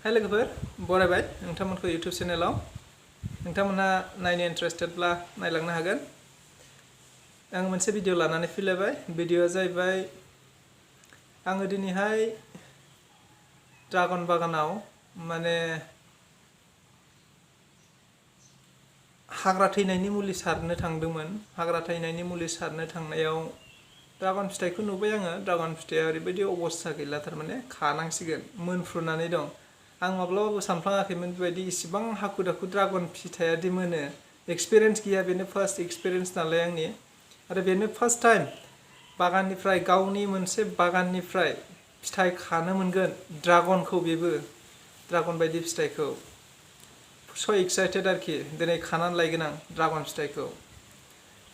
हाय लोगोफोर बरायबाय नोंथांमोनखौ YouTube चेनेलाव नोंथांमोनहा नायनो इन्टारेस्टेडब्ला नायलांनो हागोन। आं मोनसे भिडिअ लानानै फैलायबाय। भिडिअआ जाहैबाय आङो दिनैहाय ड्रागन बागानाव माने हाग्रा थैनायनि मुलि सारनो थांदोंमोन। हाग्रा थैनायनि मुलि सारनो थांनायाव ड्रागन फिथाइखौ नुबाय आङो। ड्रागन फिथाइया ओरैबायदि अबस्था गैला, थारमाने खानांसिगोन, मोनफ्रुनानै दं। आं माब्लाबाबो सानफ्लाङाखैमोन बेबायदि इसिबां हाखु दाखु ड्रागन फिथाइयादि मोनो। एक्सपिरियेन्स गैया, बेनो फार्स्ट एक्सपिरियेन्स नालाय आंनि, आरो बेनो फार्स्ट टाइम बागाननिफ्राय, गावनि मोनसे बागाननिफ्राय फिथाइ खानो मोनगोन ड्रागनखौ, बेबो ड्रागन बायदि फिथाइखौ। स' एक्साइटेड आरोखि, दिनै खानानै लायगोन आं ड्रागन फिथाइखौ।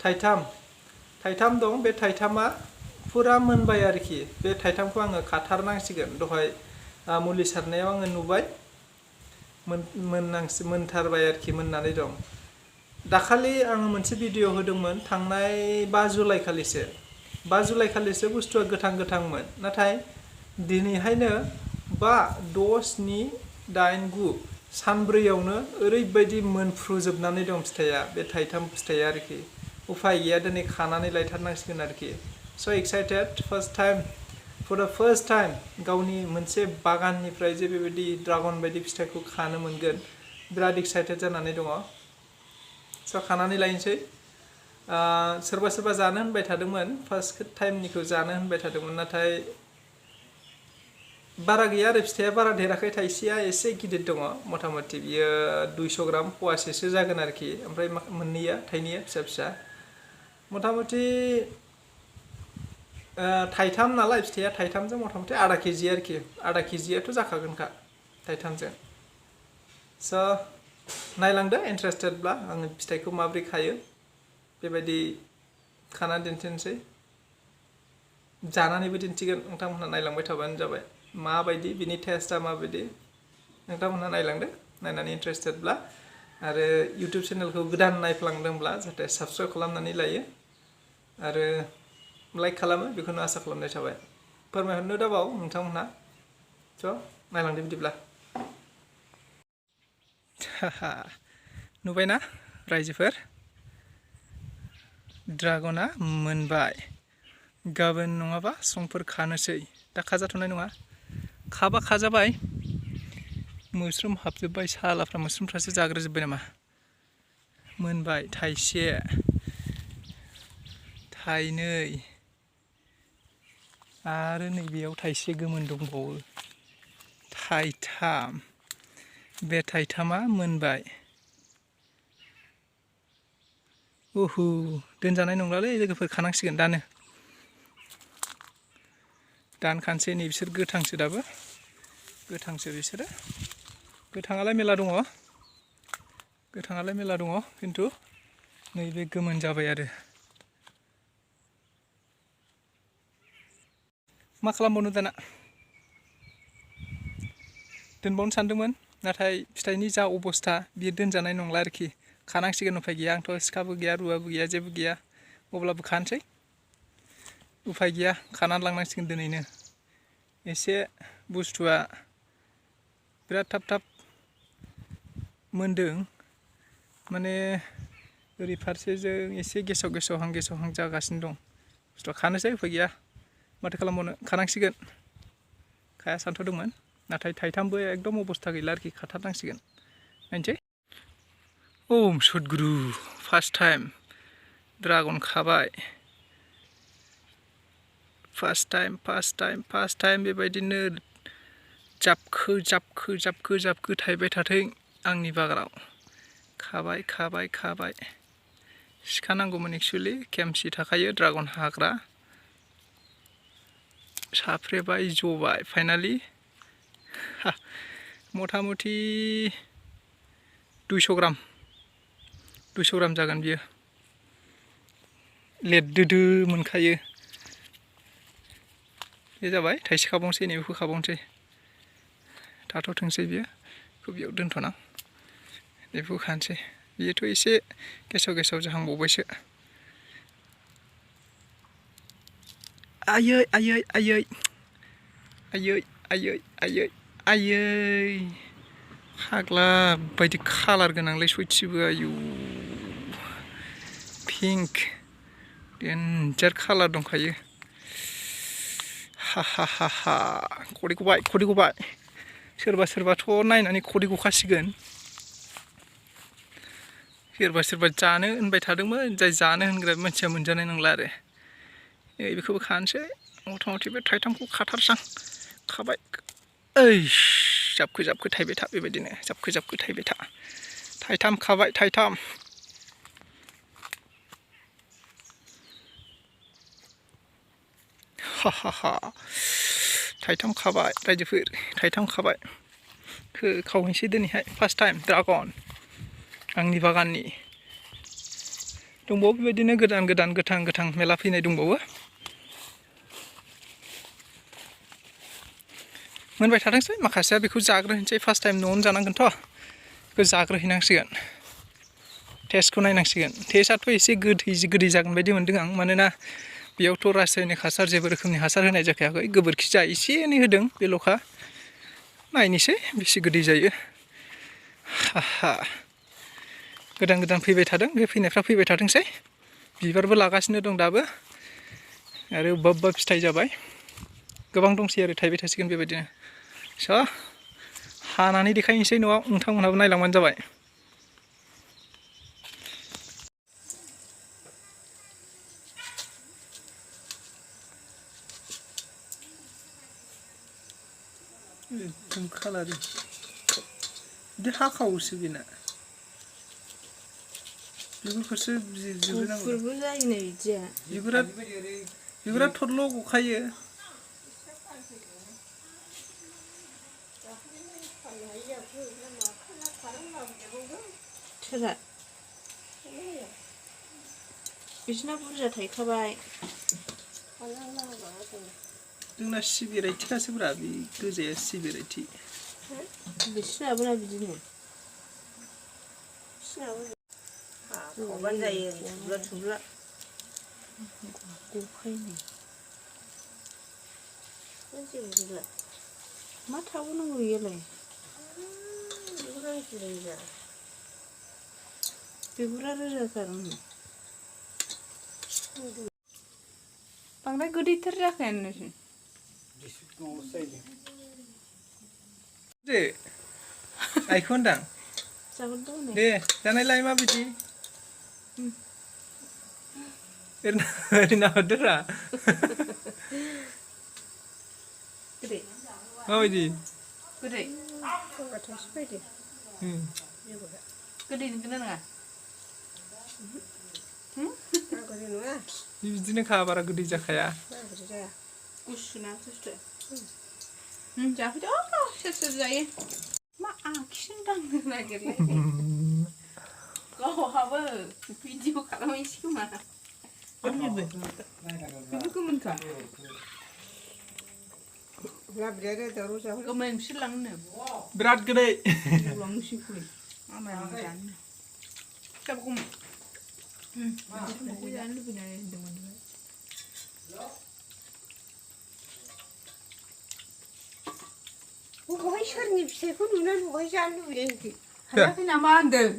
थाइथाम दं, बे थाइथामा फुरा मोनबाय आरोखि। बे थाइथामखौ आङो खाथारनांसिगोन। दहाय मुलि सारनायाव आङो नुबाय मोनथारबाय आरोखि, मोननानै दं। दाखालि आङो मोनसे भिडिअ होदोंमोन, थांनाय 5 जुलाइ खालिसो। 5 जुलाइ खालिसो बुस्थुआ गोथांमोन, नाथाय दिनैहायनो 5, 6, 7, 8, 9 सानब्रैयावनो ओरैबायदि मोनफ्रुजोबनानै दं फिथाइया, बे थाइथाम फिथाइया आरोखि। उफाय गैया, दिनै खानानै लायथारनांसिगोन आरोखि। स' excited, for the first time गावनि मोनसे बागाननिफ्राय जे बेबायदि ड्रागन बायदि फिथाइखौ खानो मोनगोन, बिराद एक्साइटेड जानानै दङ। स' खानानै लायनोसै। सोरबा सोरबा जानो होनबाय थादोंमोन, फार्स्ट टाइमनिखौ जानो होनबाय थादोंमोन, नाथाय बारा गैया आरो फिथाइया बारा देराखै। थाइसेया एसे गिदिर दङ, मथा मथि बियो 200 ग्राम पवासेसो जागोन आरोखि। ओमफ्राय थाइनैया फिसा फिसा, मथा मथि थाइथाम नालाय फिथाइया, थाइथामजों मथा मथि आधा केजि आरोखि। आधा केजियाथ' जाखागोनखा थाइथामजों। स' नायलांदो इन्टारेस्टेडब्ला आङो फिथाइखौ माबोरै खायो, बेबायदि खानानै दिन्थिनोसै, जानानैबो दिन्थिगोन। नोंथांमोनहा नायलांबाय थाबानो जाबाय, माबायदि बिनि टेस्टआ माबायदि। नोंथांमोनहा नायलांदो, नायनानै इन्टारेस्टेडब्ला, आरो इउटुब चेनेलखौ गोदान नायफ्लांदोंब्ला जाहाथे साबस्क्राइब खालामनानै लायो आरो लाइक खालामो, बेखौनो आसा खालामनाय थाबाय। फोरमायहरनो दाबाव नोंथांमोनहा। स' नायलांदो बिदिब्ला। नुबायना रायजोफोर, ड्रागना मोनबाय। गाबोन नङाबा समफोर खानोसै, दा खाजाथ'नाय नङा। खाबा खाजाबाय, मोस्रोम हाबजोब्बाय, सालाफ्रा मोस्रोमफ्रासो जाग्रोजोब्बाय नामा। मोनबाय थाइसे, थाइनै, आरो नैबेयाव थाइसे गोमोन दंबावो, थाइथाम। बे थाइथामा मोनबाय। दोनजानाय नंलालै लोगोफोर, खानांसिगोन दानो। दानखानोसै। नै बिसोर गोथांसो, दाबो गोथांसो बिसोरो। गोथाङालाय मेला दङ, खिन्थु नैबे गोमोन जाबाय आरो। मा खालामबावनो दाना, दोनबावनो सानदोंमोन, नाथाय फिथाइनि जा अबस्था बियो दोनजानाय नंला आरोखि। खानांसिगोन, उफाय गैया। आंथ' सिखाबो गैया, रुवाबो गैया, जेबो गैया। अब्लाबो खानोसै, उफाय गैया, खानानै लांनांसिगोन दिनैनो। एसे बुस्थुआ बिराद थाब मोनदों, माने ओरै फारसेजों एसे गेसावहां जागासिनो दं बुस्थुआ। खानोसै, उफाय गैया, माथो खालामबावनो, खानांसिगोन। खाया सानथ'दोंमोन, नाथाय थाइथामबो एकदम अबस्था गैला आरोखि, खाथारनांसिगोन। नायनोसै। ओम सदगुरु, फार्स्ट टाइम ड्रागन खाबाय। फार्स्ट टाइम बेबायदिनो जाबखो थाइबाय थाथों आंनि बागानाव। खाबाय। सिखा नांगौमोन एक्सुवेलि, खेमसि थाखायो ड्रागन हाग्रा। साफ्रेबाय, जबाय फाइनालि। मथा मथि 200 ग्राम जागोन बियो। लेददोदो मोनखायो। बे जाबाय, थाइसे खाबावनोसै, नैबेखौ खाबावनोसै। थाथ'थोंसै बियो, बेखौ बेयाव दोनथ'नां। बेखौ खानोसै। बियोथ' एसे गेसाव जाहांबावबायसो। आयै आयै फाग्ला बायदि कालार गोनांलै सयथिबो आयु पिंक डेन्जार कालार दंखायो हा हा हा हा खदै गबाय सोरबा सोरबाथ' नायनानै खदै गखासिगोन सोरबा जानो होनबाय थादोंमोन जाय जानो होनग्रा मानसिया मोनजानाय नंला आरो बेखौबो खानोसै मथा मथि बे थाइथामखौ खाथारसां खाबाय ओइस जाबखो थाइबाय था बेबायदिनो जाबखो थाइबाय था थाइथाम खाबाय थाइथाम हा हा हा थाइथाम खाबाय रायजोफोर थाइथाम खाबाय खावहैसै दिनैहाय फार्स्ट टाइम ड्रागन आंनि बागाननि दंबावो बेबायदिनो गोदान गोथां मेला फैनाय दंबावो मोनबाय थाथोंसै माखासेया बेखौ जाग्रोहैनोसै फार्स्ट टाइम न'आवनो जानांगोनथ' बेखौ जाग्रोहैनांसिगोन टेस्टखौ नायनांसिगोन टेस्टआथ' एसे गोदै जागोन बायदि मोनदों आं मानोना बेयावथ' रासायनिक हासार जेबो रोखोमनि हासार होनाय जाखायाखै गोबोरखि जा एसे एनै होदों बेल'खा नायनोसै बेसे गोदै जायो हा हा गोदान फैबाय थादों बे फैनायफ्रा फैबाय थाथोंसै बिबारबो लागासिनो दं दाबो आरो अबेबा फिथाइ जाबाय गोबां दंसै आरो थाइबाय थासिगोन बेबायदिनो स' हानानै देखायनोसै न'आव नोंथांमोनहाबो नायलांबानो जाबाय एकदम खालार बिदि हाखावोसो बेना बिगुरखौसो जिरनांगौ बिगुरा थरल' गखायो बिसिना बुरजा थायखाबाय जोंना सि भेराइटिखासो ब्रा बे गोजाया सि भेराइटि बिसिनाबोना बिदिनो खबानो जायो थुब्ला गखायनो मा थाबावनांगौ बेयोलाय बिगुरा रोजाथार बांद्राय गोदैथार जाखाया नोंसोर दे आइखौ होनदां दे जानायलाय माबायदि ओरैनो हरदोरा माबायदि गोदै गोदै नंगौना नङा बिदिनोखा बारा गोदै जाखाया गुसुना बुस्थु जाफैदो सोर जायो मा आखिजों दांनो नागिरलाय गावहाबो भिडिअ खालामहैसै खोमा बेफोरखौ मोनखा गोमोन बिसोर लांनो बिराद गोदै लांनोसै फै आमाय जानो फिसाखौ जानो लुबैनानै होनदोंमोन बहाय सोरनि फिथाइखौ नुनानै बहाय जानो लुबैदों हायाखै नामा होनदों